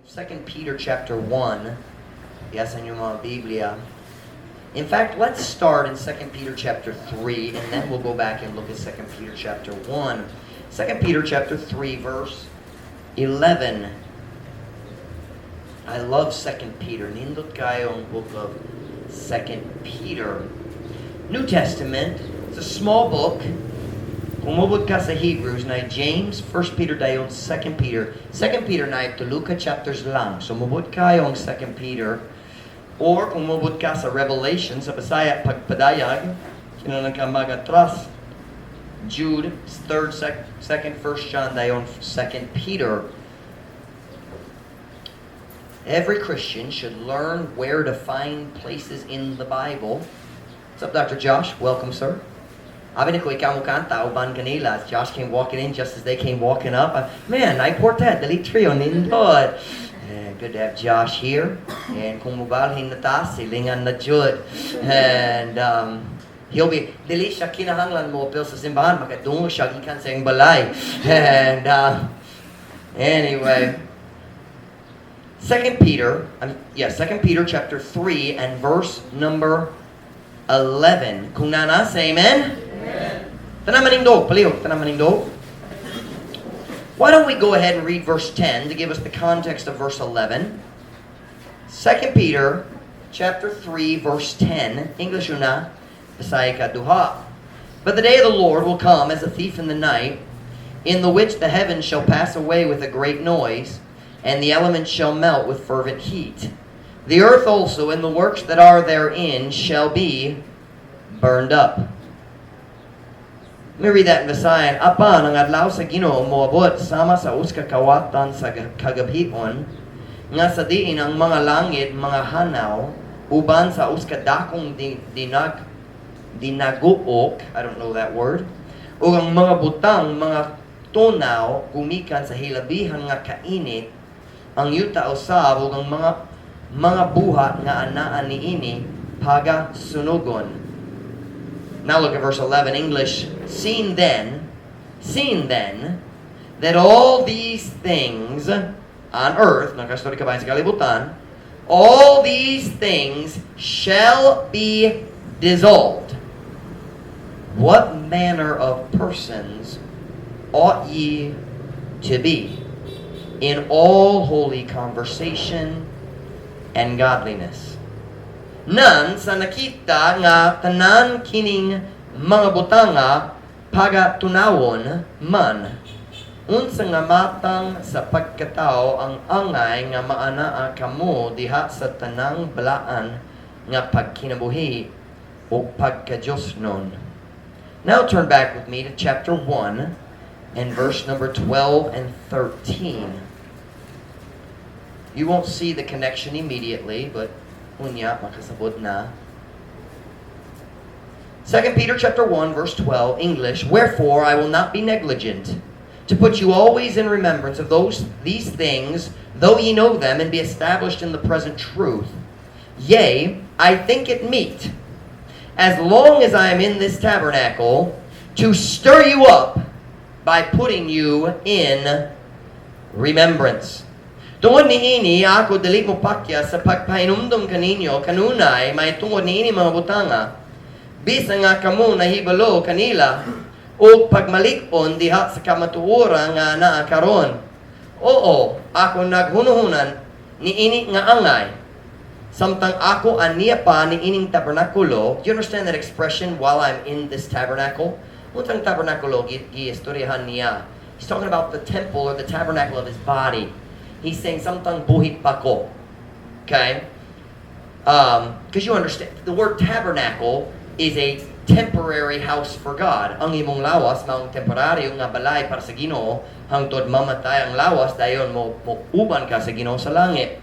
2 Peter chapter 1. Yes, ang inyong mga Biblia. In fact, let's start in 2 Peter chapter 3 and then we'll go back and look at 2 Peter chapter 1. 2 Peter chapter 3 verse 11. I love 2 Peter. Nindot kaayo ang book of 2 Peter. New Testament. It's a small book. Kung mubot ka sa Hebrews, na James, 1 Peter dayon, 2 Peter. 2 Peter na tulo ka chapters lang. So mubot kaayo ang 2 Peter. Or kung mubot ka sa Revelation, sa Bisaya, pagpadayag, kinahanglan ka mag-atras. Jude, 3rd, 2nd, 1 John, dayon, 2 Peter. Every Christian should learn where to find places in the Bible. What's up, Dr. Josh? Welcome, sir. Abi nako ikaw mo kanta uban kanila. Josh came walking in just as they came walking up. Man, night quartet, dali trio, nindot. Good to have Josh here. And kung mubalhin na ta, silingan na jud. And he'll be, dili siya kinahanglan mo apil sa simbahan, makadungog siya gikan sa iyang balay. And anyway, Second Peter, yeah, 2 Peter chapter 3 and verse number 11. Kung naa na, say amen. Tanan manindog, palihog, tanan manindog. Why don't we go ahead and read verse 10 to give us the context of verse 11? 2 Peter chapter 3 verse 10, English una, Bisaya kaduha. "But the day of the Lord will come as a thief in the night, in the which the heavens shall pass away with a great noise, and the elements shall melt with fervent heat. The earth also and the works that are therein shall be burned up." Let me read that in Visayan. "Apan ang adlaw sa Ginoo moabot sama sa usa ka kawatan sa kagabhion nga sa diin ang mga langit mga hanaw uban sa usa ka dakong dinaguok," I don't know that word, "ug ang mga butang mga tunaw gumikan sa hilabihan nga kainit, ang yuta usab ug ang mga buhat nga anaa niini paga sunugon." Now look at verse 11, English. "Seeing then that all these things on earth," nakastorya ka ba sa kalibutan, "all these things shall be dissolved, what manner of persons ought ye to be in all holy conversation and godliness?" "Nan sa nakita nga tanan kining mga butanga pagatunawon man, unsa nga matang sa pagkatao ang angay nga maanaa kamo diha sa tanang balaan nga pagkinabuhi o pagkadiyosnon?" Now turn back with me to chapter 1 and verse number 12 and 13. You won't see the connection immediately, but unya makasabot na. 2 Peter chapter 1 verse 12, English. "Wherefore I will not be negligent to put you always in remembrance of those these things, though ye know them and be established in the present truth. Yea, I think it meet, as long as I am in this tabernacle, to stir you up by putting you in remembrance." "Tungod niini ako dili mo pakya sa pagpahinumdom kaninyo kanunay mahitungod niini mga butanga, bisan nga kamo nahibalo kanila ug pagmalig-on diha sa kamatuoran nga naa karon. Oo, ako naghunuhunan niini nga angay samtang ako ania pa niining tabernakulo." Do you understand that expression, "while I'm in this tabernacle"? Unsang tabernakulo giistoryahan niya? He's talking about the temple or the tabernacle of his body. He's saying, "Samtang buhi pa ko." Okay? Because you understand, the word "tabernacle" is a temporary house for God. Ang imong lawas, maong temporaryo nga balay para sa Ginoo, hangtod mamatay ang lawas, dayon mo uban ka sa Ginoo sa langit.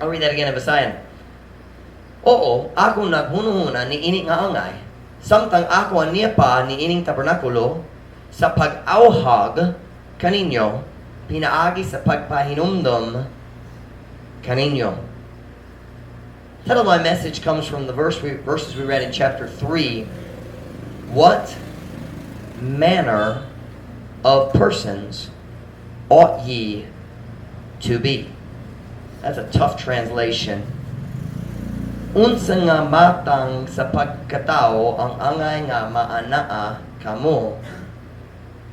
I'll read that again in Visayan. "Oo, ako naghunuhunan niini nga angay samtang ako ania pa niining tabernakulo, sa pag-awhag kaninyo pinaagi sa pagpahinumdom kaninyo." The title of my message comes from the verses we read in chapter 3. What manner of persons ought ye to be? That's a tough translation. Unsa nga matang sa pagkatao ang angay nga maanaa kamo?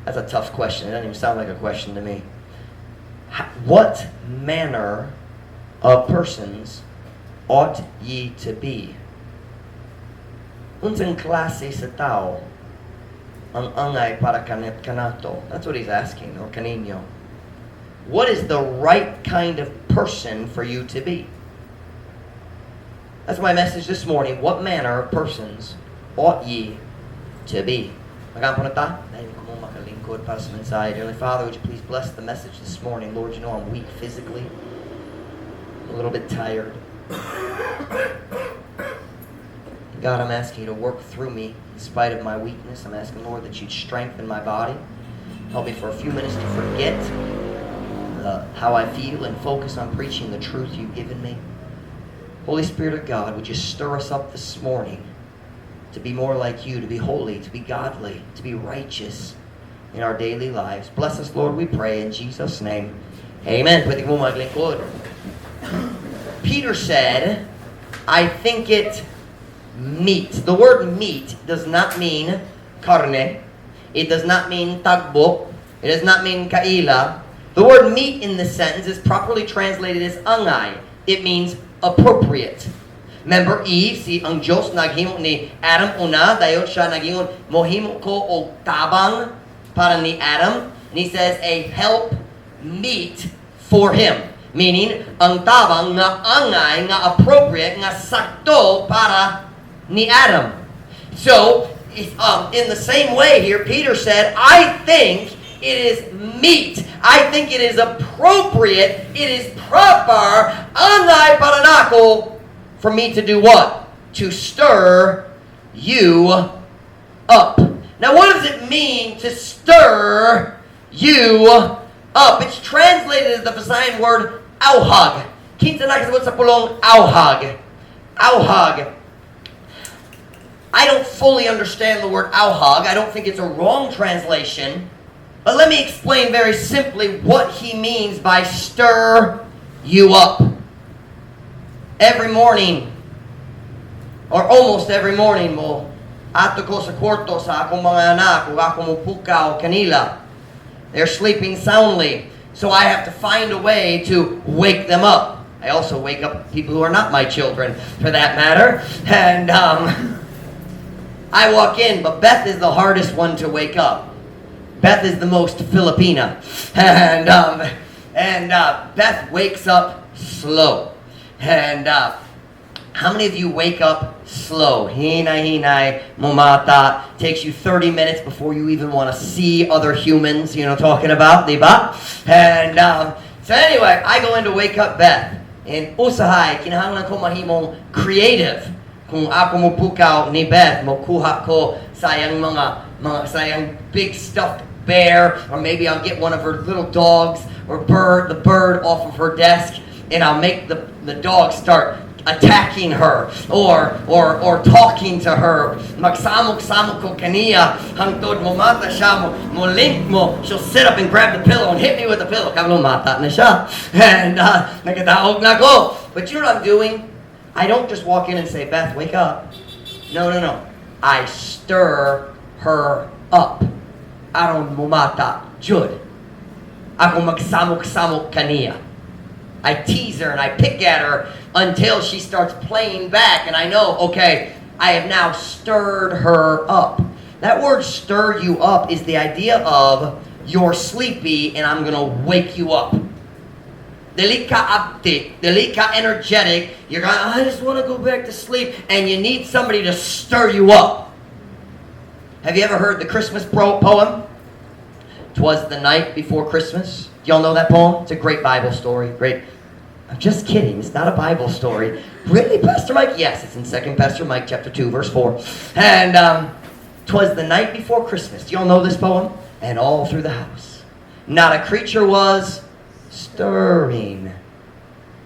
That's a tough question. It doesn't even sound like a question to me. What manner of persons ought ye to be? Unsang klase sa tao ang angay para kanato? That's what he's asking, or kaninyo. What is the right kind of person for you to be? That's my message this morning. What manner of persons ought ye to be? Mag-ampo na ta? Dahil ko mo makalingkod para sa mensahe. Dearly Father, would you please bless the message this morning? Lord, you know I'm weak physically, a little bit tired. God, I'm asking you to work through me in spite of my weakness. I'm asking, Lord, that you'd strengthen my body. Help me for a few minutes to forget how I feel and focus on preaching the truth you've given me. Holy Spirit of God, would you stir us up this morning to be more like you, to be holy, to be godly, to be righteous in our daily lives. Bless us, Lord, we pray in Jesus' name. Amen. Pwede mo maglingkod. Peter said, "I think it meet." The word "meet" does not mean karne. It does not mean tagbo. It does not mean kaila. The word "meet" in this sentence is properly translated as angay. It means appropriate. Remember Eve, si ang Diyos naghimo ni Adam una, dayon siya nagingon, "Mohimo ko og tabang para ni Adam." And he says, "A help meet for him." Meaning, ang tabang nga angay, nga appropriate, nga sakto para ni Adam. So, in the same way here, Peter said, "I think it is meet. I think it is appropriate. It is proper. Angay para nako for me to do what? To stir you up." Now, what does it mean to stir you up? It's translated as the Visayan word auhag. Kinsa nakasabot sa pulong auhag? Auhag. I don't fully understand the word auhag. I don't think it's a wrong translation. But let me explain very simply what he means by "stir you up." Every morning, or almost every morning mo, ato ko sa kwarto sa akong mga anak ug ako mopukaw kanila. They're sleeping soundly, so I have to find a way to wake them up. I also wake up people who are not my children, for that matter. And I walk in, but Beth is the hardest one to wake up. Beth is the most Filipina. And Beth wakes up slow. And how many of you wake up slow? Hinay-hinay, mumata. Takes you 30 minutes before you even want to see other humans, talking about, di ba? And so anyway, I go in to wake up Beth. And usahay, kinahanglan ko mahimong creative. Kung ako mo pukaw ni Beth, mo kuha ko sa iyang mga sa iyang big stuffed bear, or maybe I'll get one of her little dogs or bird, the bird off of her desk, and I'll make the dog start attacking her or talking to her. Magsamok-samok ko kaniya hangtod mo mata siya mo mo link mo. She'll sit up and grab the pillow and hit me with the pillow. Kabalo mata na siya. And nakadaog na ko. But you know what I'm doing? I don't just walk in and say, "Beth, wake up." No. I stir her up. Aron mumata jud. Ako magsamok-samok kaniya. I tease her and I pick at her until she starts playing back, and I know, okay, I have now stirred her up. That word "stir you up" is the idea of you're sleepy and I'm gonna wake you up. Dili ka abtik, dili ka energetic, you're going, "I just want to go back to sleep," and you need somebody to stir you up. Have you ever heard the Christmas poem? "Twas the Night Before Christmas." Do y'all know that poem? It's a great Bible story. Great. I'm just kidding. It's not a Bible story. Really, Pastor Mike? Yes, it's in 2 Pastor Mike chapter 2, verse 4. And "Twas the night before Christmas." Do y'all know this poem? And all through the house not a creature was stirring.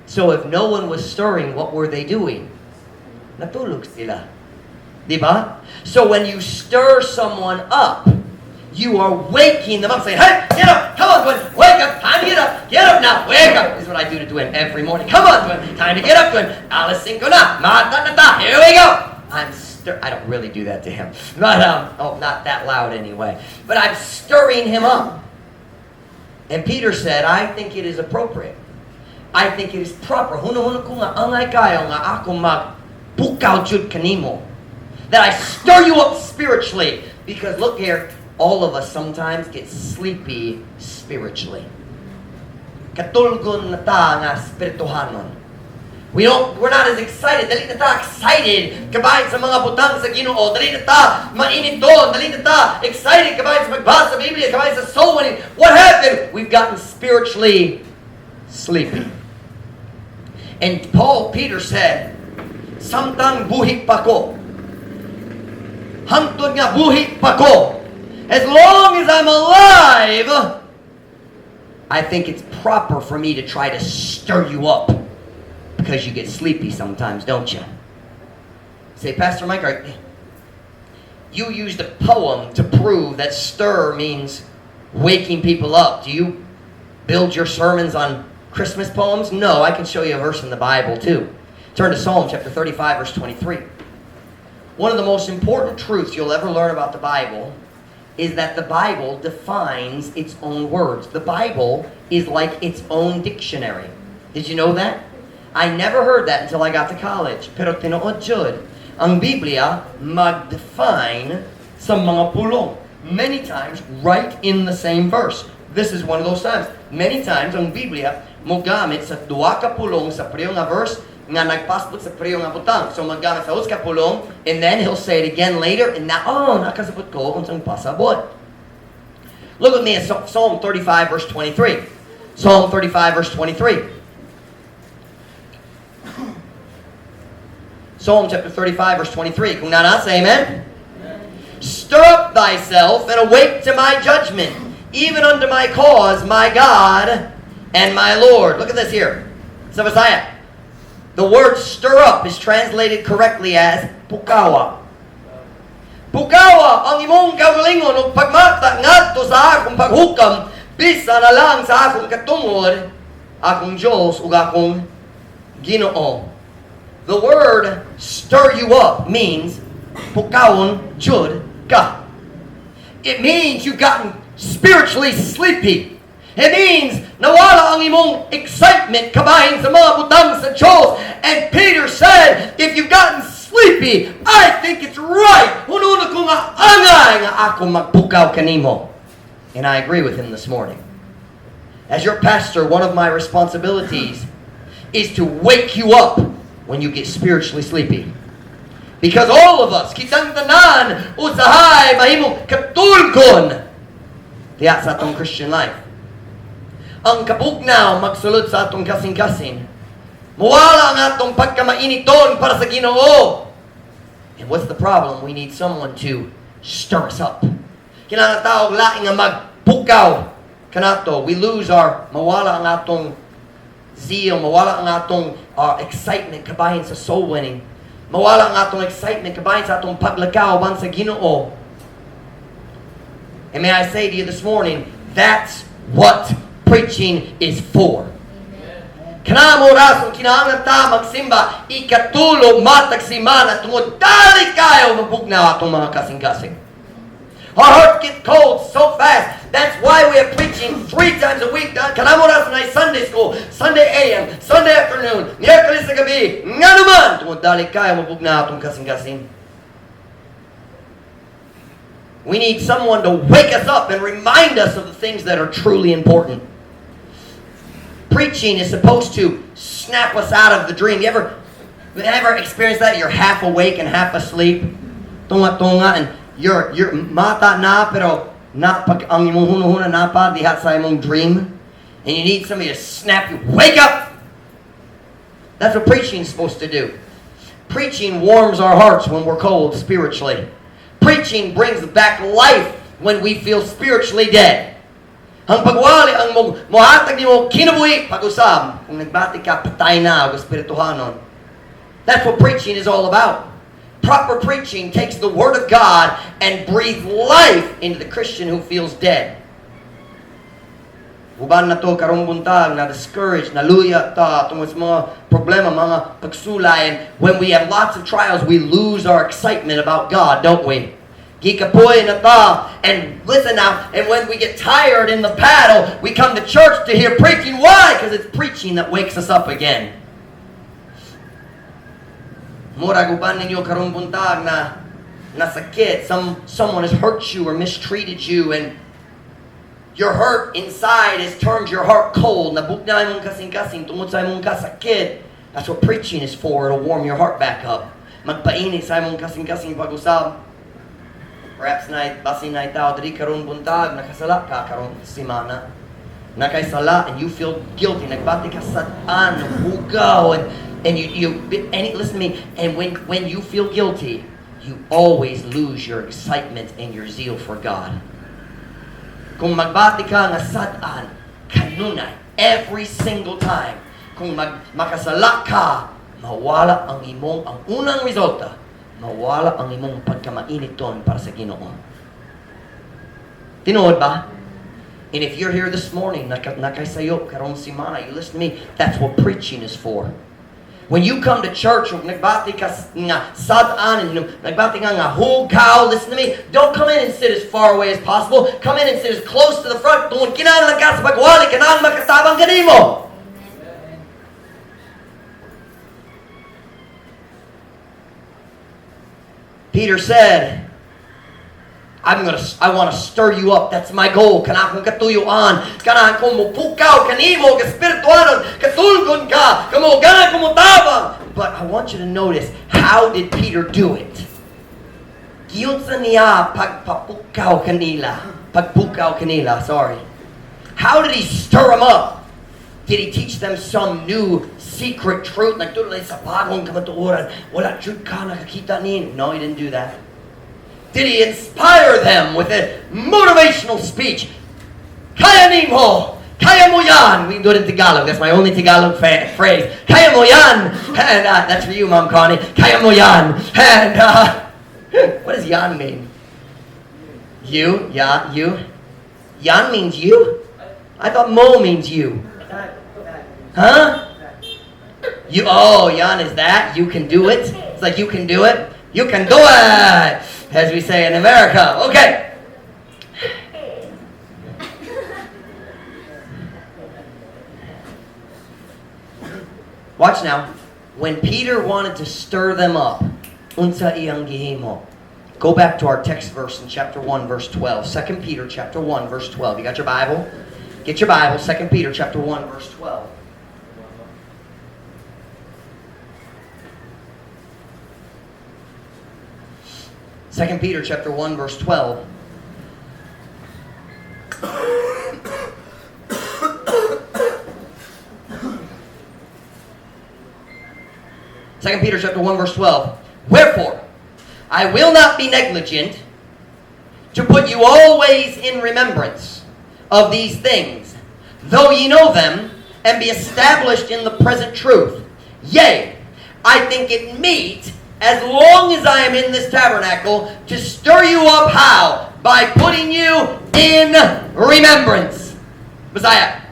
So if no one was stirring, what were they doing? Natulog sila. Diba? So when you stir someone up, You are waking them up, saying, "Hey, get up, come on, Dwayne, wake up, time to get up now, wake up." This is what I do to Dwayne every morning. "Come on, Dwayne, time to get up, Dwayne. Alas 5 na, mata na ta, here we go." I don't really do that to him. But, oh, not that loud anyway. But I'm stirring him up. And Peter said, "I think it is appropriate. I think it is proper. Huna-huna ko nga angay kayo nga ako magpukaw jud kanimo. That I stir you up spiritually." Because look here, all of us sometimes get sleepy spiritually. Katulgon na ta nga espirituhanon. We're not as excited. Dali na ta excited kabahin sa mga butang sa Ginoo. Dali na ta mainit doon. Dali na ta excited kabahin sa pagbasa sa Biblia, kabahin sa soul winning. What happened? We've gotten spiritually sleepy. And Peter said, "Samtang buhi pa ko, hangtod nga buhi pa ko, as long as I'm alive, I think it's proper for me to try to stir you up because you get sleepy sometimes, don't you?" Say, "Pastor Mike, you used a poem to prove that stir means waking people up. Do you build your sermons on Christmas poems?" No, I can show you a verse in the Bible too. Turn to Psalm chapter 35, verse 23. One of the most important truths you'll ever learn about the Bible is that the Bible defines its own words. The Bible is like its own dictionary. Did you know that? I never heard that until I got to college. Pero tinuod jud, ang Biblia mag-define sa mga pulong. Many times, right in the same verse. This is one of those times. Many times, ang Biblia mogamit sa duha ka pulong sa pareho nga verse nga nagpasabot sa pareho nga butang. So maggamit sa usa ka pulong, and then he'll say it again later, and now, oh, nakasabot ko unsang pasabot. Look with me at Psalm 35, verse 23. Psalm 35, verse 23. Psalm chapter 35, verse 23. Kung naa na, say amen. "Stir up thyself and awake to my judgment, even unto my cause, my God and my Lord." Look at this here. Sa Bisaya. The word "stir up" is translated correctly as "pukawa." "Pukawa ang imong kaugalingon ug pagmata ngadto sa akong paghukam bisan na lang sa akong katungod, akong Diyos ug akong Ginoo." The word "stir you up" means pukawon jud ka. It means you've gotten spiritually sleepy. It means nawala ang imong excitement kabahin sa mga butang sa Diyos. And Peter said, "If you've gotten sleepy, I think it's right. Huna-huna ko nga angay nga ako magpukaw kanimo." And I agree with him this morning. As your pastor, one of my responsibilities is to wake you up when you get spiritually sleepy. Because all of us, kitang tanan, usahay, mahimong katulgon diya sa atong Christian life. Ang kabugnaw magsulod sa atong kasing-kasing. Muwala ang atong pagkamainiton para sa Ginoo. And what's the problem? We need someone to stir us up. Kinahanglan ta og laing nga magpukaw kanato. We lose our, mawala ang atong zeal, mawala ang atong excitement kabahin sa soul winning. Mawala ang atong excitement kabahin sa atong paglakaw ban sa Ginoo. And may I say to you this morning, that's what preaching is for. Kana mao rason kinahanglan ta magsimba ikatulo matag semana tungod dali kayo mabugnaw atong mga kasing-kasing. Our hearts get cold so fast. That's why we are preaching three times a week. Kana mao rason naay Sunday school, Sunday AM, Sunday afternoon, Miyerkules sa gabi. Nga naman, tungod dali kayo mabugnaw atong kasing-kasing. We need someone to wake us up and remind us of the things that are truly important. Preaching is supposed to snap us out of the dream. You ever experience that? You're half awake and half asleep. Tunga-tunga and you're mata na pero na pag ang imong hunahuna naa pa diha sa imong dream. And you need somebody to snap you. "Wake up!" That's what preaching is supposed to do. Preaching warms our hearts when we're cold spiritually. Preaching brings back life when we feel spiritually dead. Ang pagwali ang mo mohatag nimo kinabuhi pag-usab kung nagbati ka patay na og espirituhanon. That's what preaching is all about. Proper preaching takes the Word of God and breathe life into the Christian who feels dead. Uban nato karong buntag na discouraged, naluya ta tungod sa mga problema, mga pagsulay. And when we have lots of trials, we lose our excitement about God, don't we? Gikapoy na ta. And listen now, and when we get tired in the battle, we come to church to hear preaching. Why? Because it's preaching that wakes us up again. Murag uban ninyo karong buntag na nasakit, someone has hurt you or mistreated you, and your hurt inside has turned your heart cold. Nabugna imong kasing-kasing tungod sa imong kasakit. That's what preaching is for. It'll warm your heart back up. Magpainit sa imong kasing-kasing pag-usab. Perhaps na basin naay tao diri karon buntag, nakasala ka karong simana. Nakaysala and you feel guilty. Nagbati ka sad-an, hugaw, and you you and listen to me. And when you feel guilty, you always lose your excitement and your zeal for God. Kung magbati ka nga sad-an, kanunay, every single time, kung makasala ka, mawala ang imong, ang unang resulta, mawala ang imong pagkamainiton para sa Ginoo. Tinuod ba? And if you're here this morning, nakaysayop karong simana, you listen to me, that's what preaching is for. When you come to church, ug nagbati ka nga sad-an, and nagbati nga nga hugaw, listen to me, don't come in and sit as far away as possible. Come in and sit as close to the front. Tungod kinahanglan ka sa pagwali, kinahanglan makatabang kanimo. Peter said, I want to stir you up. That's my goal. Kana akong katuyuan. Kana akong mupukaw kanimo, kaspirituanon, katulgon ka, kamo gana ko motabang. But I want you to notice, how did Peter do it? Giunsa niya pagpapukaw kanila. Pagpukaw kanila, sorry. How did he stir them up? Did he teach them some new secret truth? Nagtudlo sa bagong kamatuoran. Wala jud ka nakakita ni. No, he didn't do that. Did he inspire them with a motivational speech? Kaya nimo! Kaya mo yan! We can do it in Tagalog. That's my only Tagalog phrase. Kaya mo yan! And that's for you, Mom Connie. Kaya mo yan! And what does yan mean? You? Yeah, you? Yan means you? I thought mo means you. Huh? You, oh, yan is that? You can do it? It's like you can do it? You can do it! As we say in America. Okay. Watch now. When Peter wanted to stir them up, unsa iyang gihimo? Go back to our text verse in chapter 1, verse 12. 2 Peter chapter 1, verse 12. You got your Bible? Get your Bible. 2 Peter chapter 1, verse 12. 2 Peter chapter 1 verse 12. 2 Peter chapter 1 verse 12. Wherefore, I will not be negligent to put you always in remembrance of these things, though ye know them, and be established in the present truth. Yea, I think it meet, as long as I am in this tabernacle, to stir you up how? By putting you in remembrance. Bisaya.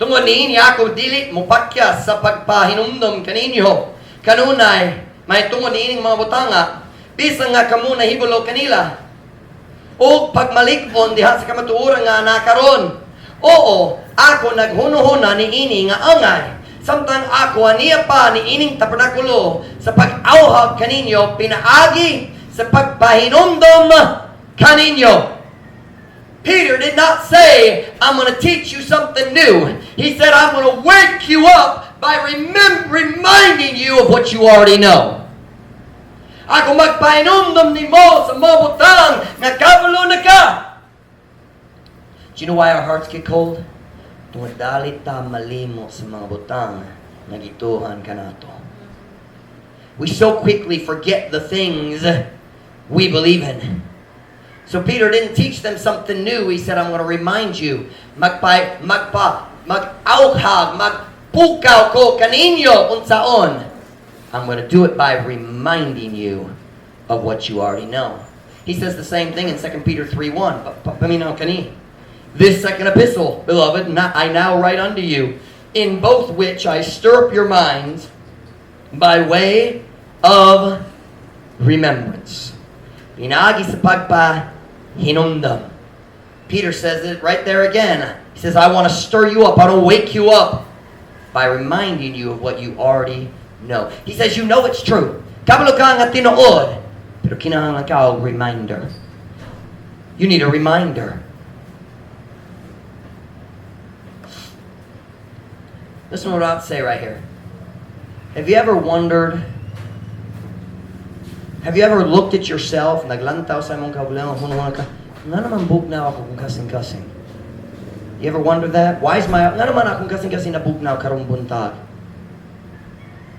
Tungod niini ako dili mopakyas sa pagpahinumdom kaninyo. Kanunay, mahitungod niining mga butanga, bisan nga kamo nahibalo kanila. O pagmalig-on diha sa kamatuoran nga nakaron. Oo, ako naghunuhuna niini nga angay. Samtang ako aniya pa niining tabernakulo sa pag-awhag kaninyo pinaagi sa pagpahinumdom kaninyo. Peter did not say, "I'm going to teach you something new." He said, "I'm going to wake you up by reminding you of what you already know." Ako magpahinumdom nimo sa mga butang nga kabalo na ka. Do you know why our hearts get cold? Tungod dali ta malimot sa mga butang nga gituohan kanato. We so quickly forget the things we believe in. So Peter didn't teach them something new. He said, "I'm going to remind you." Magpa, magpa, mag-auhag, magpukaw ko kaninyo unsaon. I'm going to do it by reminding you of what you already know. He says the same thing in 2 Peter 3:1. Paminaw kani. "This second epistle, beloved, I now write unto you, in both which I stir up your minds by way of remembrance." Pinaagi sa pagpahinumdum. Peter says it right there again. He says, "I want to stir you up. I want to wake you up by reminding you of what you already know." He says, "You know it's true. Kabalo ka nga tinuod, pero kinahanglan ka og reminder." You need a reminder. Listen to what I'm about to say right here. Have you ever wondered, have you ever looked at yourself, naglantaw sa imong kaugalingon, hunahuna ka, "Ngano man bugnaw akong kasing-kasing?" You ever wonder that? Why is my, ngano man akong kasing-kasing nabugnaw karong buntag?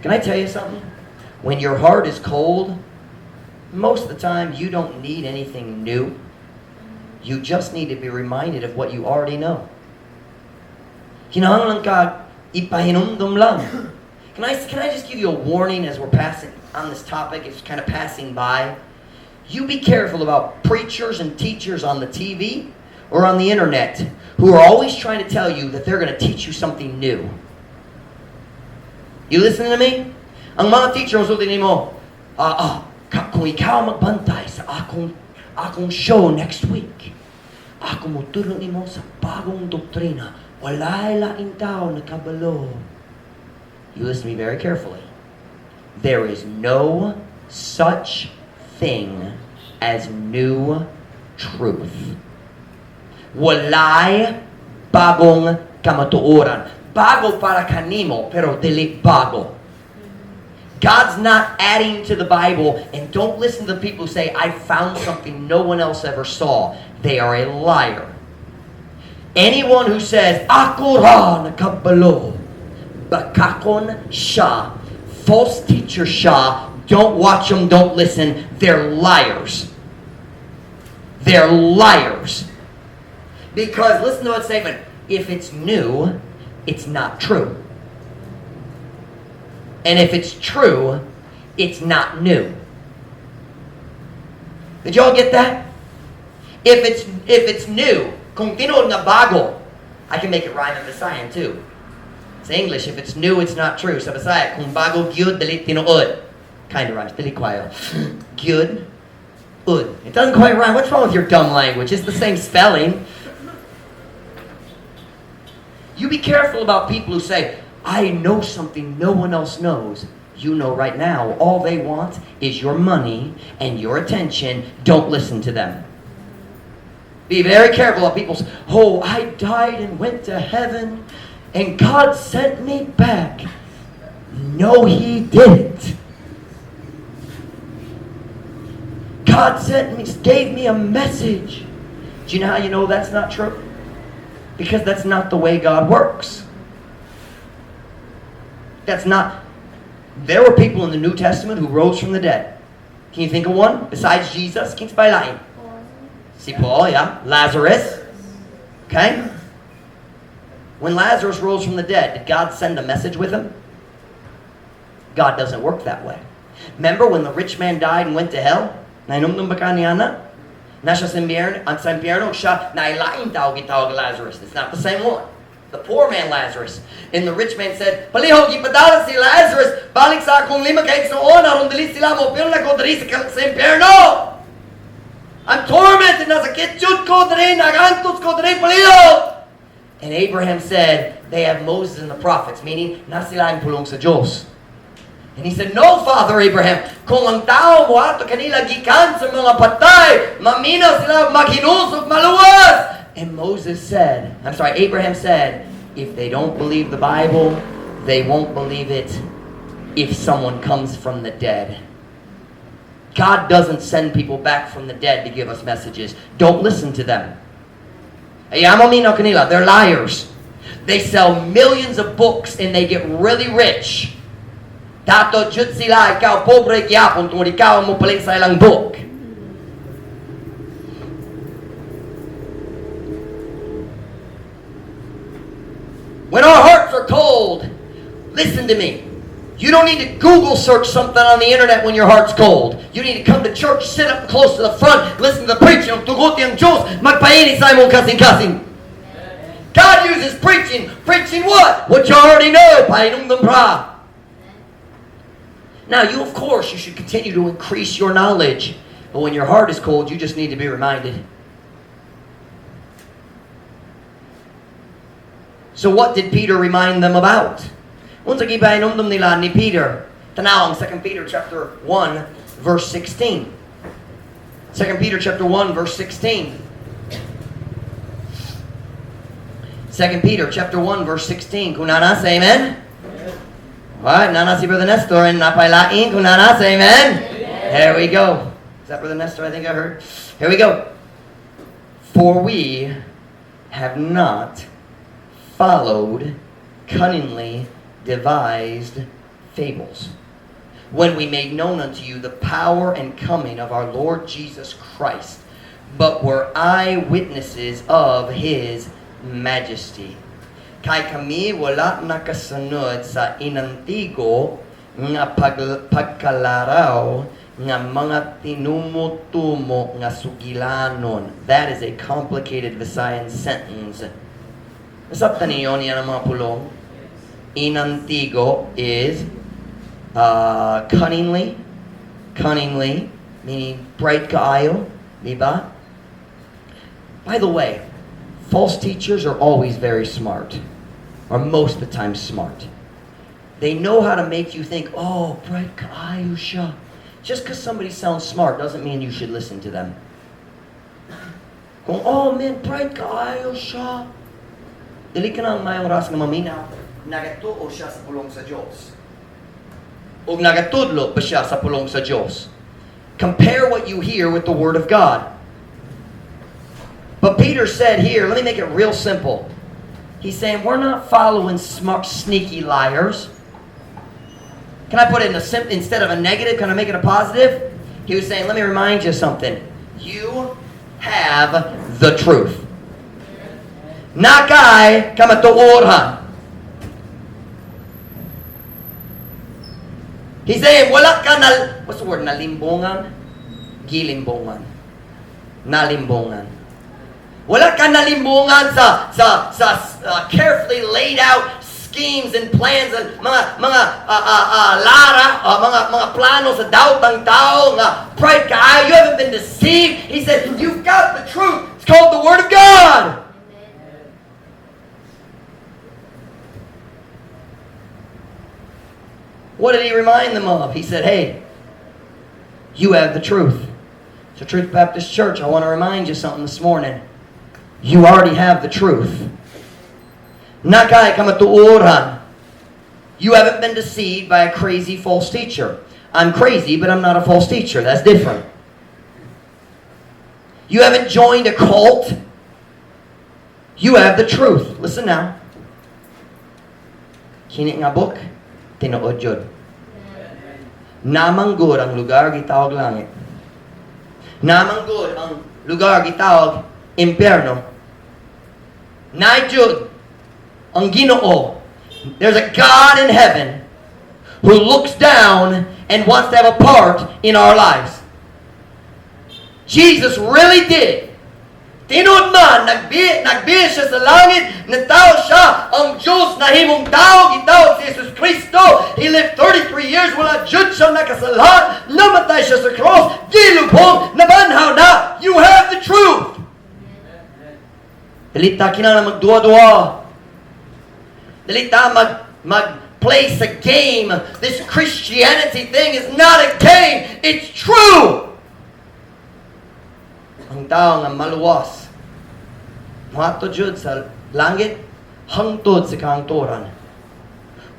Can I tell you something? When your heart is cold, most of the time you don't need anything new. You just need to be reminded of what you already know. Kinahanglan ka ipahinumdum lang. Can I just give you a warning as we're passing on this topic? It's kind of passing by. You be careful about preachers and teachers on the TV or on the internet who are always trying to tell you that they're going to teach you something new. You listening to me? Ang mga teacher mosulti nimo, "Kung ikaw magbantay sa akong show next week, ako motudlo nimo sa bagong doktrina. Walay laing tao nakabalo." You listen to me very carefully. There is no such thing as new truth. Walay bagong kamatuoran. Bago para kanimo, pero dili bago. God's not adding to the Bible, and don't listen to the people who say, "I found something no one else ever saw." They are a liar. Anyone who says, "Ako ra nakabalo," bakakon siya, false teacher siya, don't watch them, don't listen, they're liars. They're liars. Because, listen to that statement, if it's new, it's not true. And if it's true, it's not new. Did y'all get that? If it's new, kung tinuod nga bago, I can make it rhyme in Visayan too. It's English. If it's new, it's not true. Sa Bisaya, kung bago gyud, dili tinuod. Kind of rhymes. Dili kaayo. Gyud, ud. It doesn't quite rhyme. What's wrong with your dumb language? It's the same spelling. You be careful about people who say, "I know something no one else knows." You know right now, all they want is your money and your attention. Don't listen to them. Be very careful of people say, "Oh, I died and went to heaven and God sent me back." No, He didn't. "God sent me, gave me a message." Do you know how you know that's not true? Because that's not the way God works. That's not. There were people in the New Testament who rose from the dead. Can you think of one besides Jesus? Kinsay pa'y lain? Si Paul, yeah. Lazarus. Okay? When Lazarus rose from the dead, did God send a message with him? God doesn't work that way. Remember when the rich man died and went to hell? Nahinumdum ba ka niana? Naa siya sa impyerno, ang sa impyerno siya, naay laing tao gitawag Lazarus. It's not the same one. The poor man Lazarus. And the rich man said, "Palihog, ipadala si Lazarus, balik sa akong lima ka igsuon, aron dili sila moapil nako diri sa impyerno. I'm tormented, nasakit jud ko diri, nagantos ko diri, palihog." And Abraham said, "They have Moses and the prophets," meaning, naa sila'y pulong sa Diyos. And he said, "No, Father Abraham, kung ang tao moadto kanila gikan sa mga patay, maminaw sila maghinulsol maluwas." And Moses said, I'm sorry, Abraham said, "If they don't believe the Bible, they won't believe it if someone comes from the dead." God doesn't send people back from the dead to give us messages. Don't listen to them. Ayaw mo minaw kanila. They're liars. They sell millions of books and they get really rich. Dato jud sila, ikaw pobre gyapon tungod ikaw mo palit sa ilang book. When our hearts are cold, listen to me. You don't need to Google search something on the internet when your heart's cold. You need to come to church, sit up close to the front, listen to the preaching, tugoti ang Diyos, magpainit sa imong kasing-kasing. God uses preaching. Preaching what? What you already know. Pahinumdom ra. Now, you, of course, you should continue to increase your knowledge. But when your heart is cold, you just need to be reminded. So what did Peter remind them about? Unsa gipahinumdom nila ni Peter? Tanaw ang 2 Peter chapter 1 verse 16. 2 Peter chapter 1 verse 16. 2 Peter chapter 1 verse 16. Kung naa na, say amen. All right, naa na si Brother Nestor and naa pay lain. Kung naa na, say amen. There we go. Is that Brother Nestor? I think I heard. Here we go. For we have not followed cunningly devised fables when we made known unto you the power and coming of our Lord Jesus Christ, but were eyewitnesses of His majesty. Kay kami wala nakasunod sa inantigo nga pagkalaraw nga mga tinumutumo nga sugilanon. That is a complicated Visayan sentence. Nasabtan niyo niya ng mga pulong? Inantigo is cunningly, cunningly, meaning bright kaayo, di ba? By the way, false teachers are always very smart, or most of the time smart. They know how to make you think, "Oh, bright kaayo siya." Just because somebody sounds smart doesn't mean you should listen to them. Kung, "Oh man, bright kaayo siya." Dili ka na ang mayong ras nga maminaw. Nagatuo siya sa pulong sa Diyos. O nagatudlo pa siya sa pulong sa Diyos. Compare what you hear with the Word of God. But Peter said here, let me make it real simple. He's saying we're not following smart, sneaky liars. Can I put it in a instead of a negative, can I make it a positive? He was saying, let me remind you something. You have the truth. Naa kay kamatuoran. He's saying, wala ka na, what's the word, nalimbongan? Gilimbongan. Nalimbongan. Wala ka nalimbongan sa carefully laid out schemes and plans and mga lara, mga plano sa daotang tao nga bright ka. You haven't been deceived. He said, you've got the truth. It's called the Word of God. What did he remind them of? He said, hey, you have the truth. So Truth Baptist Church, I want to remind you something this morning. You already have the truth. Naa kay kamatuoran. You haven't been deceived by a crazy false teacher. I'm crazy, but I'm not a false teacher. That's different. You haven't joined a cult. You have the truth. Listen now. Kini nga book, tinuod yun. Naa man gud ang lugar gitawag langit. Naa man gud ang lugar gitawag impyerno. Naa jud ang Ginoo. There's a God in heaven who looks down and wants to have a part in our lives. Jesus really did. Tinuod man, nagbiya siya sa langit, natawo siya, ang Diyos nahimong tao, gitawag si Jesus Kristo. He lived 33 years, wala jud siya nakasalan, namatay siya sa cross, gilubong, nabanhaw na. You have the truth. Dili ta kinahanglan magduwa-duwa. Dili ta mag-play sa game. This Christianity thing is not a game. It's true. Ang tao nga maluwas, moadto jud sa langit hangtod sa kahangturan.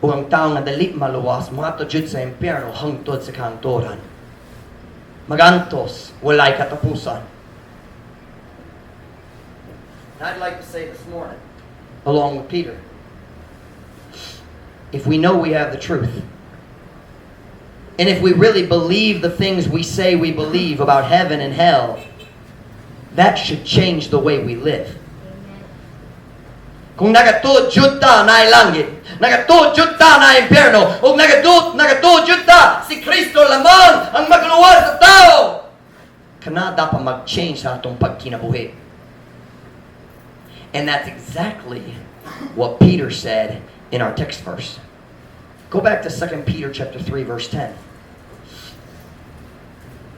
Ug ang tao nga dili maluwas, moadto jud sa impyerno hangtod sa kahangturan. Magantos, walay katapusan. And I'd like to say this morning, along with Peter, if we know we have the truth, and if we really believe the things we say we believe about heaven and hell, that should change the way we live. Kung nagatuo jud ta naay langit, nagatuo jud ta naay impyerno, ug nagatuo jud ta si Kristo lamang ang magluwas sa tao. Kana dapat mag-change sa atong pagkinabuhi. And that's exactly what Peter said in our text verse. Go back to 2 Peter chapter 3 verse 10.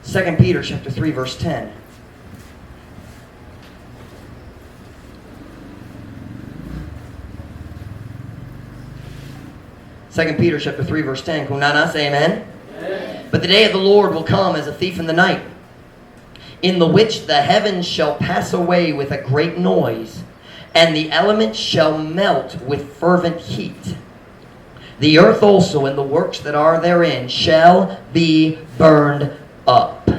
2 Peter chapter 3 verse 10. 2 Peter chapter 3 verse 10. Kung naa na, say amen. Amen. "But the day of the Lord will come as a thief in the night, in the which the heavens shall pass away with a great noise, and the elements shall melt with fervent heat. The earth also and the works that are therein shall be burned up."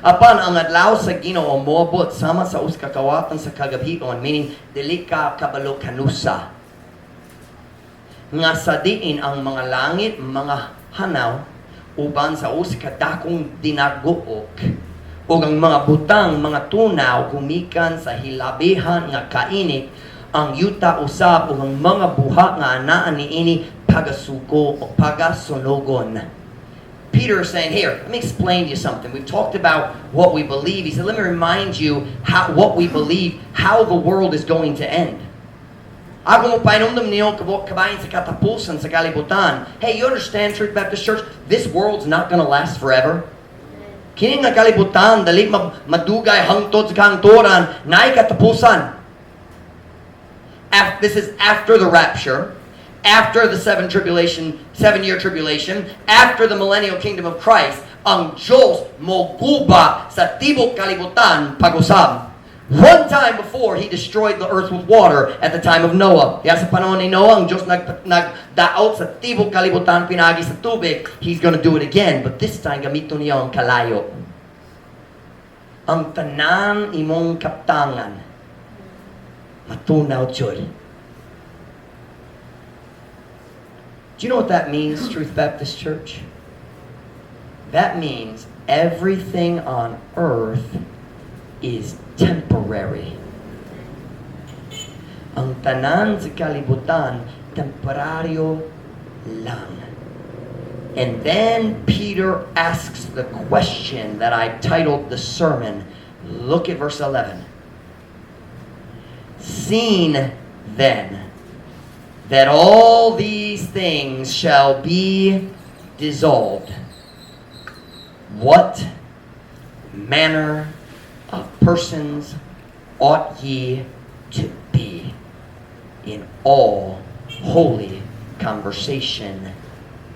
Apan ang adlaw sa Ginoo moabot sama sa usa ka kawatan sa kagabhion, meaning dili ka kabalo kanusa. Nga sa diin ang mga langit mga hanaw uban sa usa ka dakong dinaguok, ug ang mga butang mga tunaw gumikan sa hilabihan nga kainit, ang yuta usab ug ang mga buhat nga anaa niini pagasugo o pagasunogon. Peter is saying, "Here, let me explain to you something. We've talked about what we believe." He said, "Let me remind you what we believe, how the world is going to end. Ako mo pahinumdum niyo kabahin sa katapusan sa kalibutan." Hey, you understand, Truth Baptist Church? This world's not gonna last forever. Kini nga kalibutan, dali madugay hangtod sa kahangturan, naay katapusan. This is after the rapture, after the 7-year tribulation, after the millennial kingdom of Christ, ang Diyos moguba sa tibok kalibutan pag-usab. One time before, He destroyed the earth with water at the time of Noah. Kaya sa panahon ni Noah, ang Diyos nagdaot sa tibok kalibutan pinagi sa tubig. He's gonna do it again, but this time, gamito niya ang kalayo. Ang tanan imong kaptangan, matunaw jud. Do you know what that means, Truth Baptist Church? That means everything on earth is temporary. Ang tanan sa kalibutan, temporaryo lang. And then Peter asks the question that I titled the sermon. Look at verse 11. "Seeing then that all these things shall be dissolved, what manner of persons ought ye to be in all holy conversation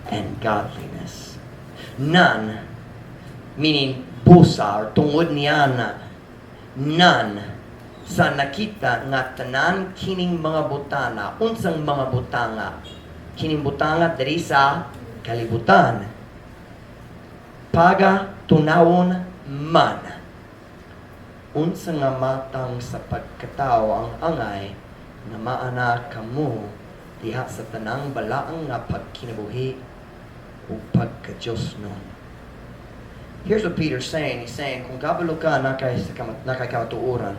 and godliness?" None, meaning busa or tungod niya na, none sa nakita nga tanan kining mga butana, unsang mga butanga, kining butanga diri sa kalibutan, paga tunawon man, unsa nga matang sa pagkatao ang angay nga maana kamo diha sa tanang balaang nga pagkinabuhi ug pagka-Diyosnon. Here's what Peter's saying. He's saying, kung kabalo ka naa kay kamatuoran,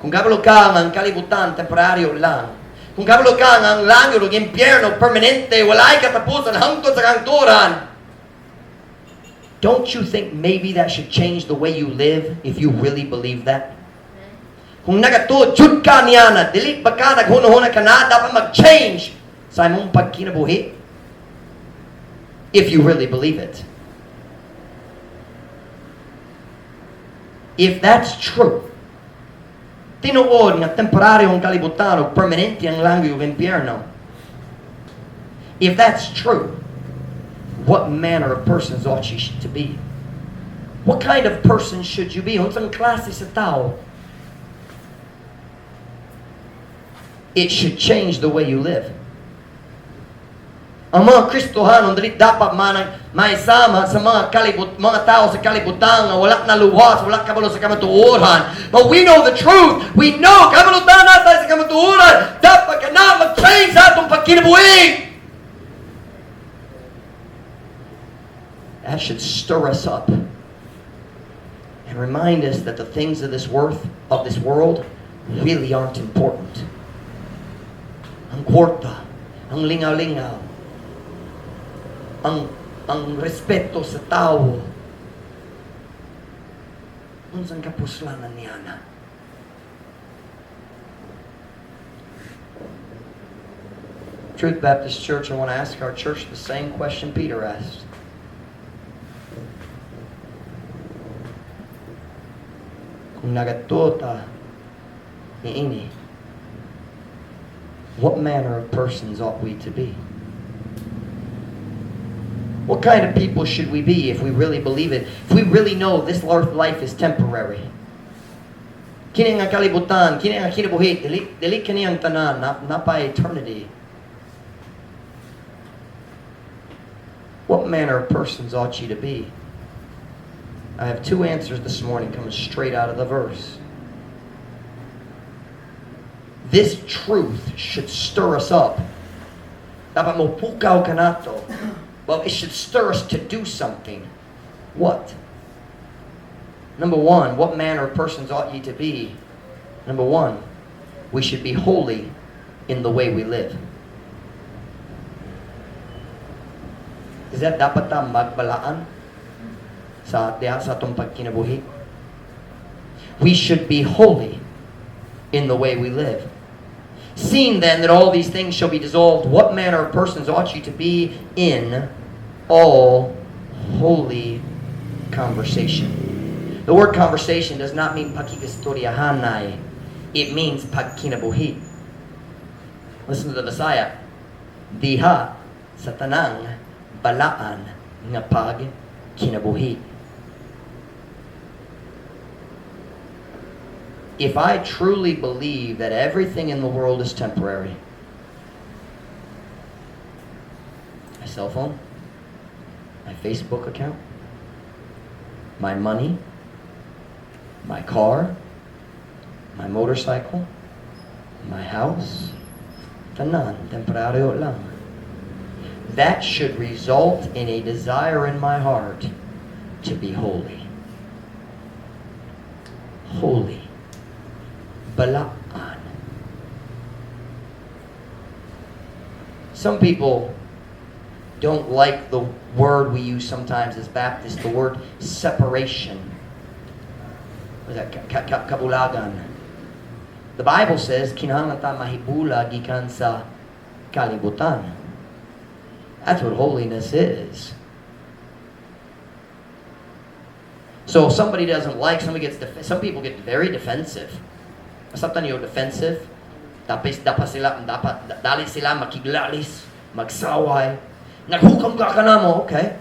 kung kabalo ka nga ang kalibutan temporaryo lang, kung kabalo ka nga ang langit ug impyerno permanente, walay katapusan hangtod sa kahangturan, don't you think maybe that should change the way you live if you really believe that? Kung nagatuo, jud ka niya na, dili ba ka naghunahuna ka na, dapat mag-change sa imong pagkinabuhi? If you really believe it. If that's true, tinuod nga temporaryo ang kalibutan o permanente ang langit ug impyerno. If that's true, what manner of persons ought you to be? What kind of person should you be? Unsang klase sa tao? It should change the way you live. Ang mga Kristohanon dili dapat manang maisama sa mga tao sa kalibutan nga wala na luwas, wala kabalo sa kamatuoran. But we know the truth. We know kabalo na tayo sa kamatuoran. Dapat ka na mag-change sa atong pagkinabuhi. That should stir us up and remind us that the things of this world really aren't important. Ang kwarta, ang lingaw-lingaw, ang respeto sa tao. Unsang kapuslanan niana? Truth Baptist Church, I want to ask our church the same question Peter asked. Kung nagatuo ta niini, what manner of persons ought we to be? What kind of people should we be if we really believe it? If we really know this life is temporary? Kini nga kalibutan, kini nga kinabuhi, dili kini ang tanan, not by eternity. What manner of persons ought ye to be? I have two answers this morning coming straight out of the verse. This truth should stir us up. Dapat mo pukaw kanato. Well, it should stir us to do something. What? Number one, what manner of persons ought ye to be? Number one, we should be holy in the way we live. Is that dapat ta magbalaan sa diha sa atong pagkinabuhi? We should be holy in the way we live. Seeing then that all these things shall be dissolved, what manner of persons ought you to be in all holy conversation? The word conversation does not mean pakigistoryahanay. It means pagkinabuhi. Listen to the Bisaya. Diha sa tanang balaan nga pagkinabuhi. If I truly believe that everything in the world is temporary, my cell phone, my Facebook account, my money, my car, my motorcycle, my house, tanan, temporaryo lang. That should result in a desire in my heart to be holy. Holy. Balaan. Some people don't like the word we use sometimes as Baptists, the word separation. What is that? Kabulagan. The Bible says, kinahanglan ta mahibulag gikan sa kalibutan. That's what holiness is. So if somebody doesn't like, somebody gets some people get very defensive. Masabtan niyo defensive. Tapos dapat sila, dapat dali sila makiglalis, magsaway. Naghukam ka namo, okay?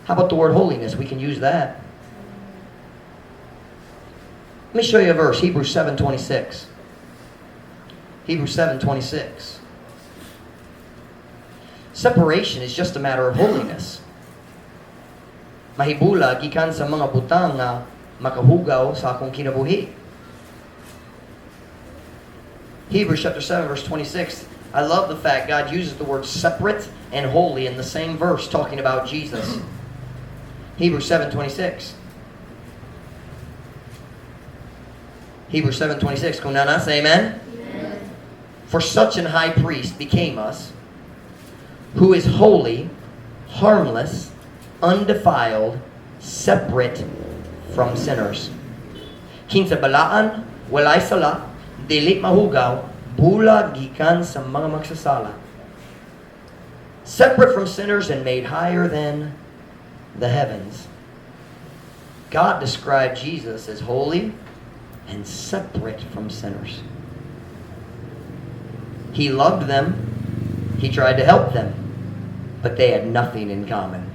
How about the word holiness? We can use that. Let me show you a verse, Hebrews 7:26. Hebrews 7:26. Separation is just a matter of holiness. Mahibula gikan sa mga butang nga makahugaw sa akong kinabuhi. Hebrews chapter 7 verse 26. I love the fact God uses the word separate and holy in the same verse talking about Jesus. Hebrews 7:26. Hebrews 7:26. Kung naa na, say amen. Amen. For such an high priest became us, who is holy, harmless, undefiled, separate from sinners. Kinsa balaan, walay sala, dili mahugaw, bulag gikan sa mga magsasala. Separate from sinners and made higher than the heavens. God described Jesus as holy and separate from sinners. He loved them. He tried to help them. But they had nothing in common.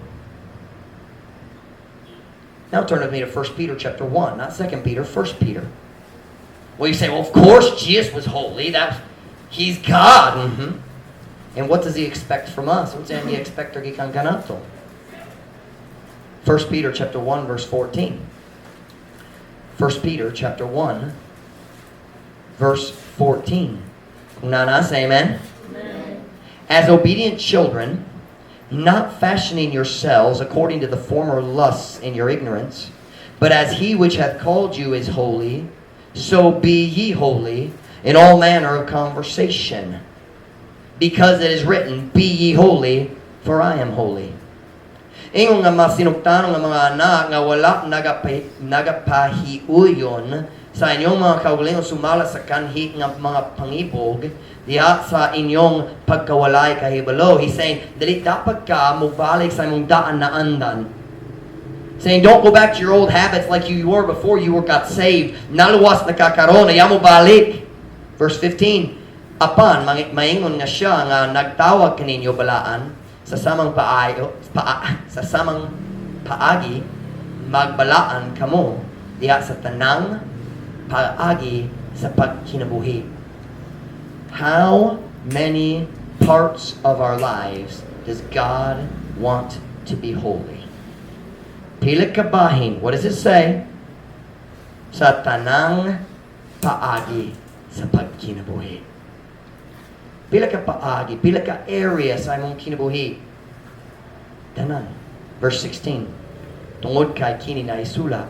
Now turn with me to 1 Peter chapter 1. Not 2 Peter, 1 Peter. Well, you say, well, of course Jesus was holy. He's God. And what does he expect from us? What's he expect gikan kanato? 1 Peter chapter 1, verse 14. 1 Peter chapter 1, verse 14. Kung naa na, say amen. Amen. As obedient children, not fashioning yourselves according to the former lusts in your ignorance, but as he which hath called you is holy, so be ye holy in all manner of conversation. Because it is written, "Be ye holy, for I am holy." Ingon nga masinugtanon nga mga anak nga wala nagapahiuyon sa inyong mga kaugalingon sumala sa kanhi nga mga pangibog diha sa inyong pagkawalay kahibalo. He's saying, dili dapat ka mobalik sa imong daan na andan. Saying, don't go back to your old habits like you were before you were got saved. Naluwas na ka karon, ayaw mo balik. Verse 15, apan maingon nga siya nga nagtawag kaninyo balaan sa samang paagi magbalaan kamo diha sa tanang paagi sa pagkinabuhi. How many parts of our lives does God want to be holy? Pila ka bahin. What does it say? Sa tanang paagi sa pagkinabuhi. Pila ka paagi, pila ka area sa imong kinabuhi. Tanan. Verse 16. Tungod kay kini na isulat,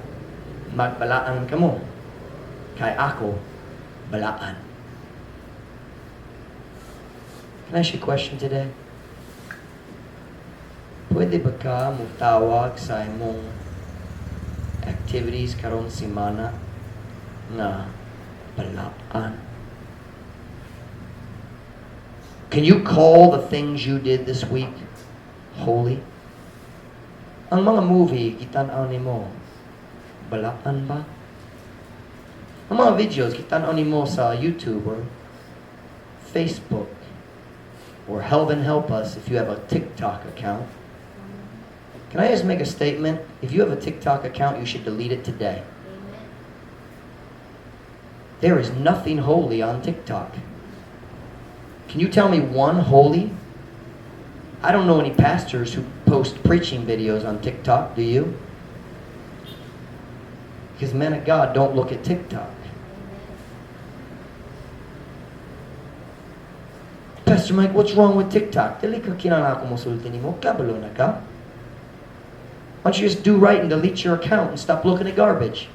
magbalaan kamo, kay ako balaan. Can I ask you a question today? Pwede ba ka mutawag sa imong activities karong simana nga balaan? Can you call the things you did this week holy? Ang mga movie gitan-aw nimo, balaan ba? Ang mga videos gitan-aw nimo sa YouTube or Facebook or, heaven help us, if you have a TikTok account. Can I just make a statement? If you have a TikTok account, you should delete it today. Amen. There is nothing holy on TikTok. Can you tell me one holy? I don't know any pastors who post preaching videos on TikTok, do you? Because men of God don't look at TikTok. "Pastor Mike, what's wrong with TikTok?" Dili ka kinahanglan ako mosulti nimo, kabalo na ka. Why don't you just do right and delete your account and stop looking at garbage?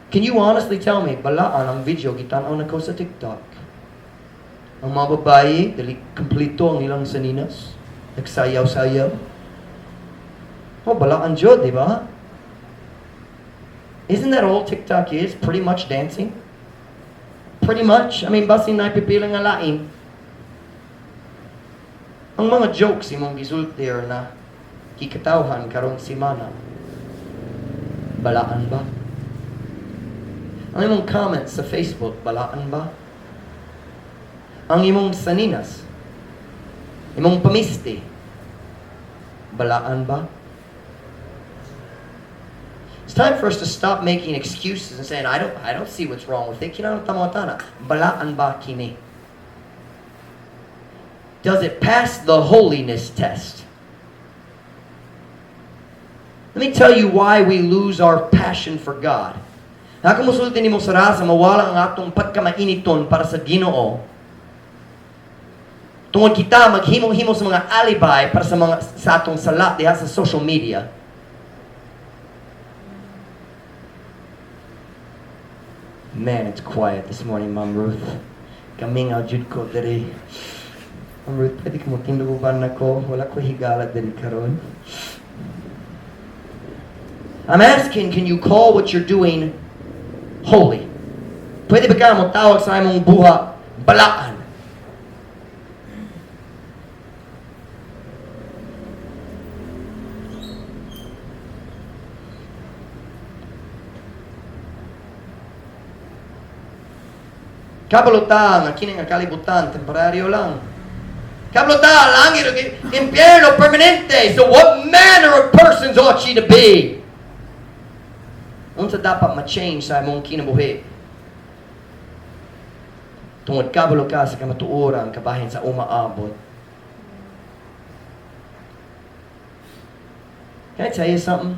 Can you honestly tell me, balaan ang video gitan-aw nako sa TikTok? Ang mga babae, dili kompleto ang ilang saninas. Nagsayaw-sayaw. Oh, balaan jud, di ba? Isn't that all TikTok is? Pretty much dancing? Pretty much. I mean, basin naay pipila nga lain. Ang mga jokes imong gisulti or na gikatawhan karong simana, balaan ba? Ang imong comments sa Facebook, balaan ba? Ang imong saninas, imong pamisti, balaan ba? It's time for us to stop making excuses and saying, "I don't see what's wrong with it." Kinahanglan ta mangutana, balaan ba kini? Does it pass the holiness test? Let me tell you why we lose our passion for God. Ako musulti nimo sa rasa, mawala ang atong pagkamainiton para sa Ginoo. Tungod kita maghimo-himo sa mga alibi para sa atong sala diha sa social media. Man, it's quiet this morning, Ma'am Ruth. Kamingaw jud ko diri. Ma'am Ruth, pwede ka mo tindog nako? Wala ko higala diri karon. I'm asking, can you call what you're doing holy? Pwede ba ka mo tawag sa imong buhat balaan? Kabalo ta nga kini nga kalibutan temporaryo lang. Kabalo ta langit ug impyerno permanente. So what manner of persons ought ye to be? Unsa dapat ma-change sa imong kinabuhi? Tungod kabalo ka sa kamatuoran kabahin sa umaabot. Can I tell you something?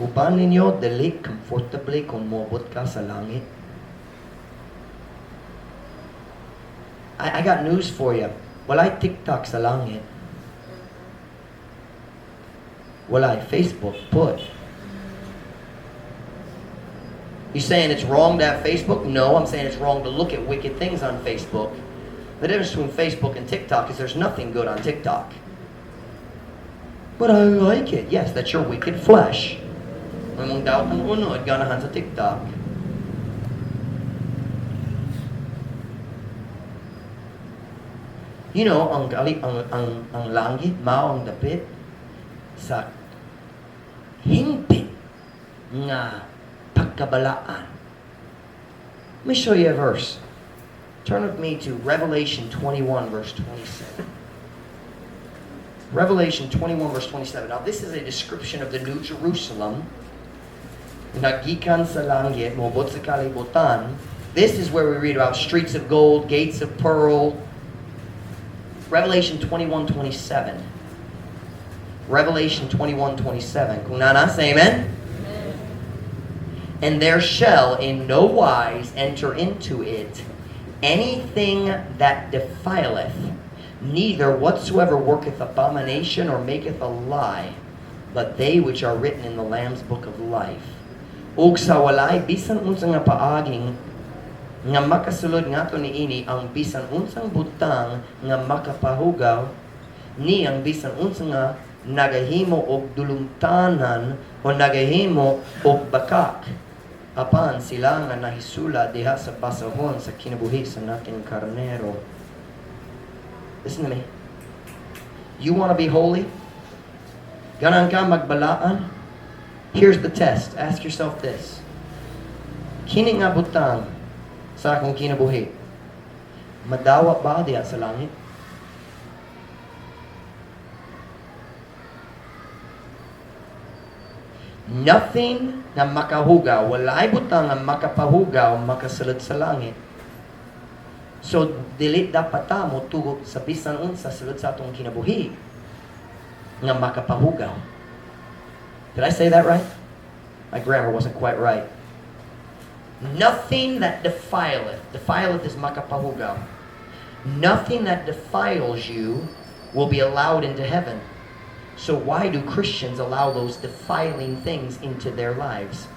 Uban ninyo dili comfortably kung moabot ka sa langit. I got news for you. Walay TikTok sa langit. Walay Facebook pud. You saying it's wrong to have Facebook? No, I'm saying it's wrong to look at wicked things on Facebook. The difference between Facebook and TikTok is there's nothing good on TikTok. But I like it. Yes, that's your wicked flesh. Imong daotang unod, ganahan sa TikTok. Ang langit mao ang dapit sa hingpit nga pagkabalaan. Let me show you a verse. Turn with me to Revelation 21, verse 27. Revelation 21, verse 27. Now, this is a description of the New Jerusalem. Nga gikan sa langit, moabot sa kalibutan. This is where we read about streets of gold, gates of pearl. Revelation 21, 27. Revelation 21, 27. Kung naa na, say amen. Amen. And there shall in no wise enter into it anything that defileth, neither whatsoever worketh abomination or maketh a lie, but they which are written in the Lamb's book of life. Ug sa walay bisan unsa nga paaging nga makasulod ngadto niini ang bisan unsang butang nga makapahugaw, ni ang bisan unsa nga nagahimo og dulumtanan o nagahimo og bakak, apan sila nga nahisula diha sa basahon sa kinabuhi sa Nating Karnero. Listen to me. You want to be holy? Ganahan ka magbalaan? Here's the test. Ask yourself this. Kini nga butang sa akong kinabuhi, madawa ba diha sa langit? Nothing nga makahugaw, walay butang nga makapahugaw, makasulod sa langit. So, dili dapat ta motugot sa bisan unsa sulod sa atong kinabuhi nga makapahugaw. Did I say that right? My grammar wasn't quite right. Nothing that defileth, defileth is makapahugaw. Nothing that defiles you will be allowed into heaven. So why do Christians allow those defiling things into their lives?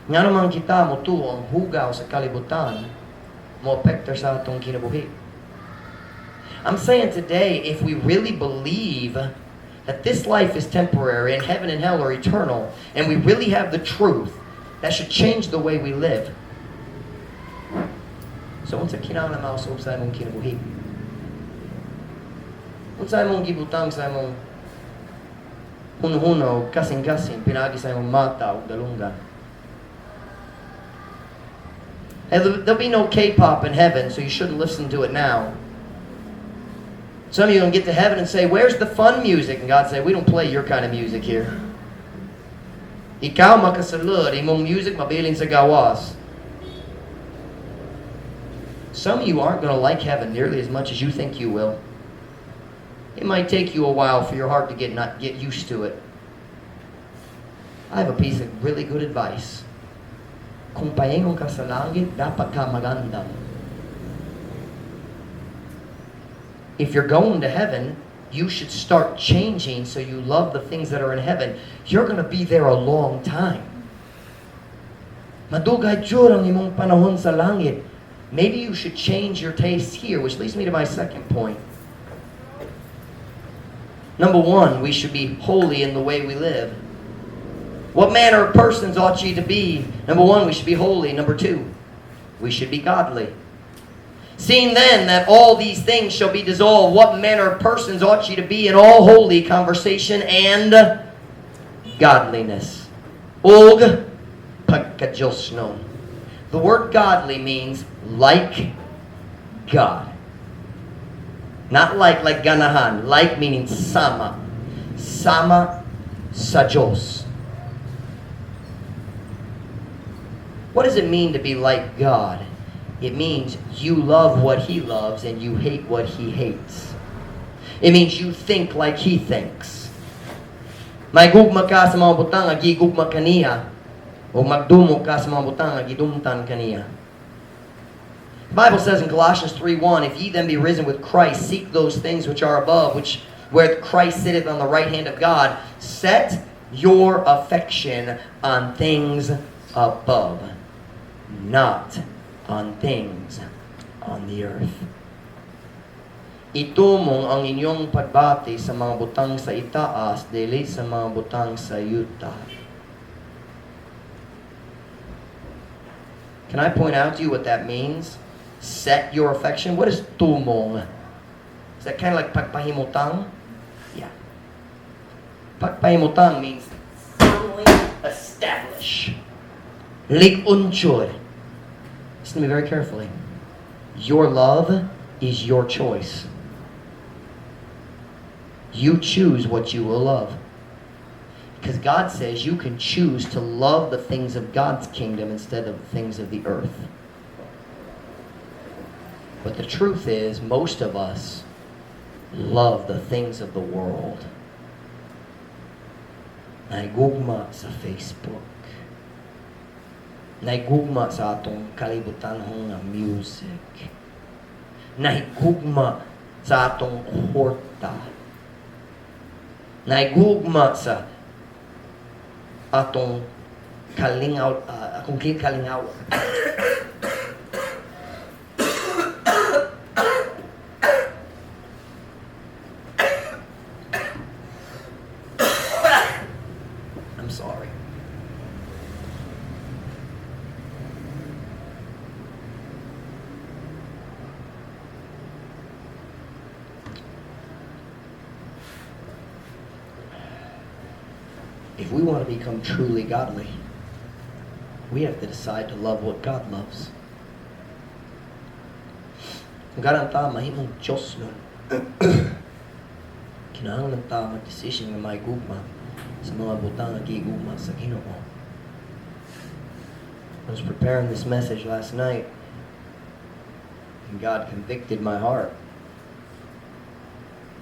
Nga naman kita motuo ang hugaw sa kalibutan, mo apektar sa atong kinabuhi. I'm saying today, if we really believe that this life is temporary and heaven and hell are eternal, and we really have the truth, that should change the way we live. So, unsa kinahanglan mausab sa imong kinabuhi? Unsa imong gibutang sa imong hunhuna o kasing-kasing pinaagi sa imong mata o dalunggan? And there'll be no K-pop in heaven, so you shouldn't listen to it now. Some of you are going to get to heaven and say, "Where's the fun music?" And God say, "We don't play your kind of music here." Ikaw makasulod, imong music mabilin sa gawas. Some of you aren't going to like heaven nearly as much as you think you will. It might take you a while for your heart to get not get used to it. I have a piece of really good advice. Kung paingon ka sa langit, dapat ka mag-andam. If you're going to heaven, you should start changing so you love the things that are in heaven. You're going to be there a long time. Madugay jud ang imong panahon sa langit. Maybe you should change your tastes here, which leads me to my second point. Number one, we should be holy in the way we live. What manner of persons ought ye to be? Number one, we should be holy. Number two, we should be godly. Seeing then that all these things shall be dissolved, what manner of persons ought ye to be in all holy conversation and godliness? Ug pagkadiosnon. The word "godly" means like God. Not like ganahan. Like meaning sama. Sama sa Diyos. What does it mean to be like God? It means you love what He loves and you hate what He hates. It means you think like He thinks. Mahigugma ka sa mga butang nga gigugma kaniya o magdumot ka sa mga butang nga gidumtan kaniya. The Bible says in Colossians 3:1, "If ye then be risen with Christ, seek those things which are above, which where Christ sitteth on the right hand of God. Set your affection on things above, not on things on the earth. Itumong ang inyong pagbati sa mga butang sa itaas, dili sa mga butang sa yuta. Can I point out to you what that means? Set your affection. What is tumong? Is that kind of like pagpahimutang? Yeah. Pagpahimutang means firmly establish. Lig-on jud. Listen to me very carefully. Your love is your choice. You choose what you will love. Because God says you can choose to love the things of God's kingdom instead of the things of the earth. But the truth is, most of us love the things of the world. Naigugma sa Facebook. Naigugma sa atong kalibutanhong nga music. Naigugma sa atong kwarta. Naigugma sa atong kalingaw, akong kalingaw. I'm sorry. If we want to become truly godly, we have to decide to love what God loves. Kung ganahan ta mahimong Diyosnon, kinahanglan ta mag-decision nga mahigugma sa mga butang nga gigugma sa Ginoo. I was preparing this message last night, and God convicted my heart.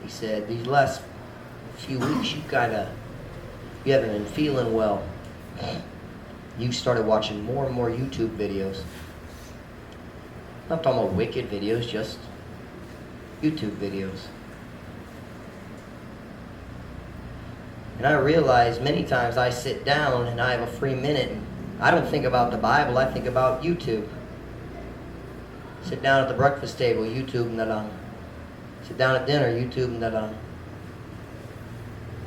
He said, these last few weeks, you haven't been feeling well. You started watching more and more YouTube videos. I'm not talking about wicked videos, just YouTube videos. And I realize many times I sit down and I have a free minute and I don't think about the Bible, I think about YouTube. Sit down at the breakfast table, YouTube na lang. Sit down at dinner, YouTube na lang.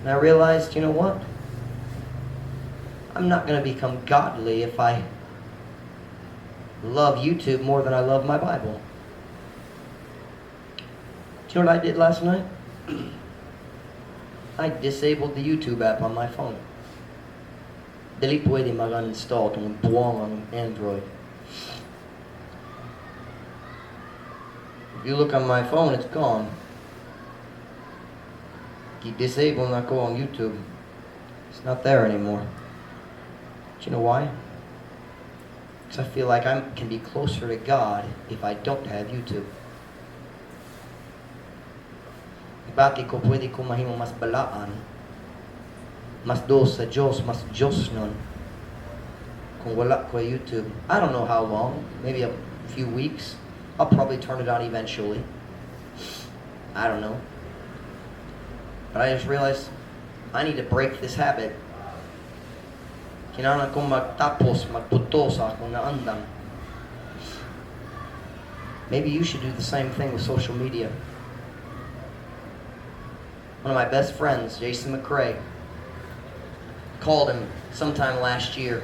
And I realized, you know what? I'm not going to become godly if I love YouTube more than I love my Bible. Do you know what I did last night? I disabled the YouTube app on my phone. Dili pwede mag-uninstall tungod buwang ang Android. If you look on my phone, it's gone. Gi-disable nako ang YouTube. It's not there anymore. Do you know why? Because I feel like I can be closer to God if I don't have YouTube. Bakit ko pwede ko mahimo mas balaan, mas duol sa Diyos, mas Diyosnon, kung wala ko YouTube. I don't know how long, maybe a few weeks. I'll probably turn it on eventually. I don't know. But I just realized I need to break this habit. Kinahanglan kong magtapos, magputol sa akong naandam. Maybe you should do the same thing with social media. One of my best friends, Jason McRae, called him sometime last year.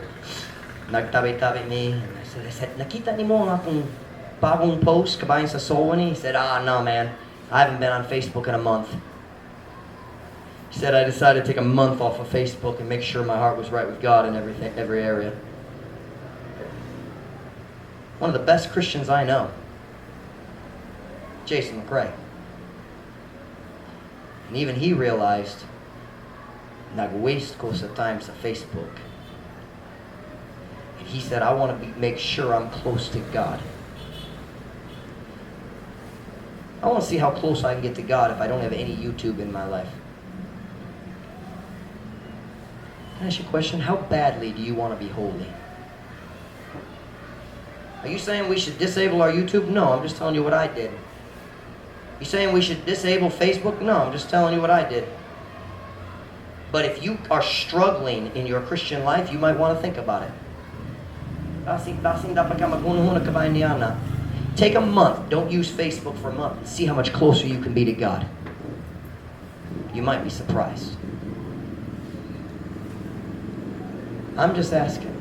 Nagtabi-tabi mi. And I said, "Nakita nimo ang akong bagong post kabahin sa Sowani?" He said, "Ah, no, man. I haven't been on Facebook in a month." He said, "I decided to take a month off of Facebook and make sure my heart was right with God in everything, every area." One of the best Christians I know, Jason McRae. And even he realized, nag-waste ko sa time sa Facebook. And he said, "I want to make sure I'm close to God. I want to see how close I can get to God if I don't have any YouTube in my life." Can I ask you a question? How badly do you want to be holy? Are you saying we should disable our YouTube? No, I'm just telling you what I did. You saying we should disable Facebook? No, I'm just telling you what I did. But if you are struggling in your Christian life, you might want to think about it. Basin, basin dapat ka maghunahuna ka ba niana. Take a month. Don't use Facebook for a month and see how much closer you can be to God. You might be surprised. I'm just asking.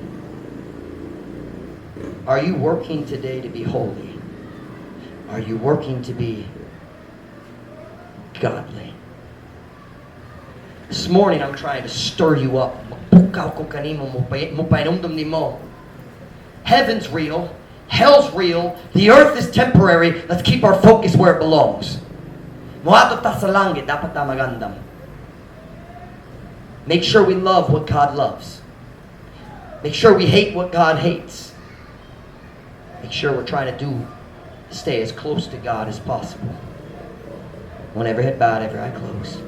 Are you working today to be holy? Are you working to be godly? This morning, I'm trying to stir you up. Magpukaw ko kanimo, mupahinumdom nimo. Heaven's real. Hell's real. The earth is temporary. Let's keep our focus where it belongs. Moadto ta sa langit, dapat ta magandam. Make sure we love what God loves. Make sure we hate what God hates. Make sure we're trying to stay as close to God as possible. One every head bowed, every eye closed.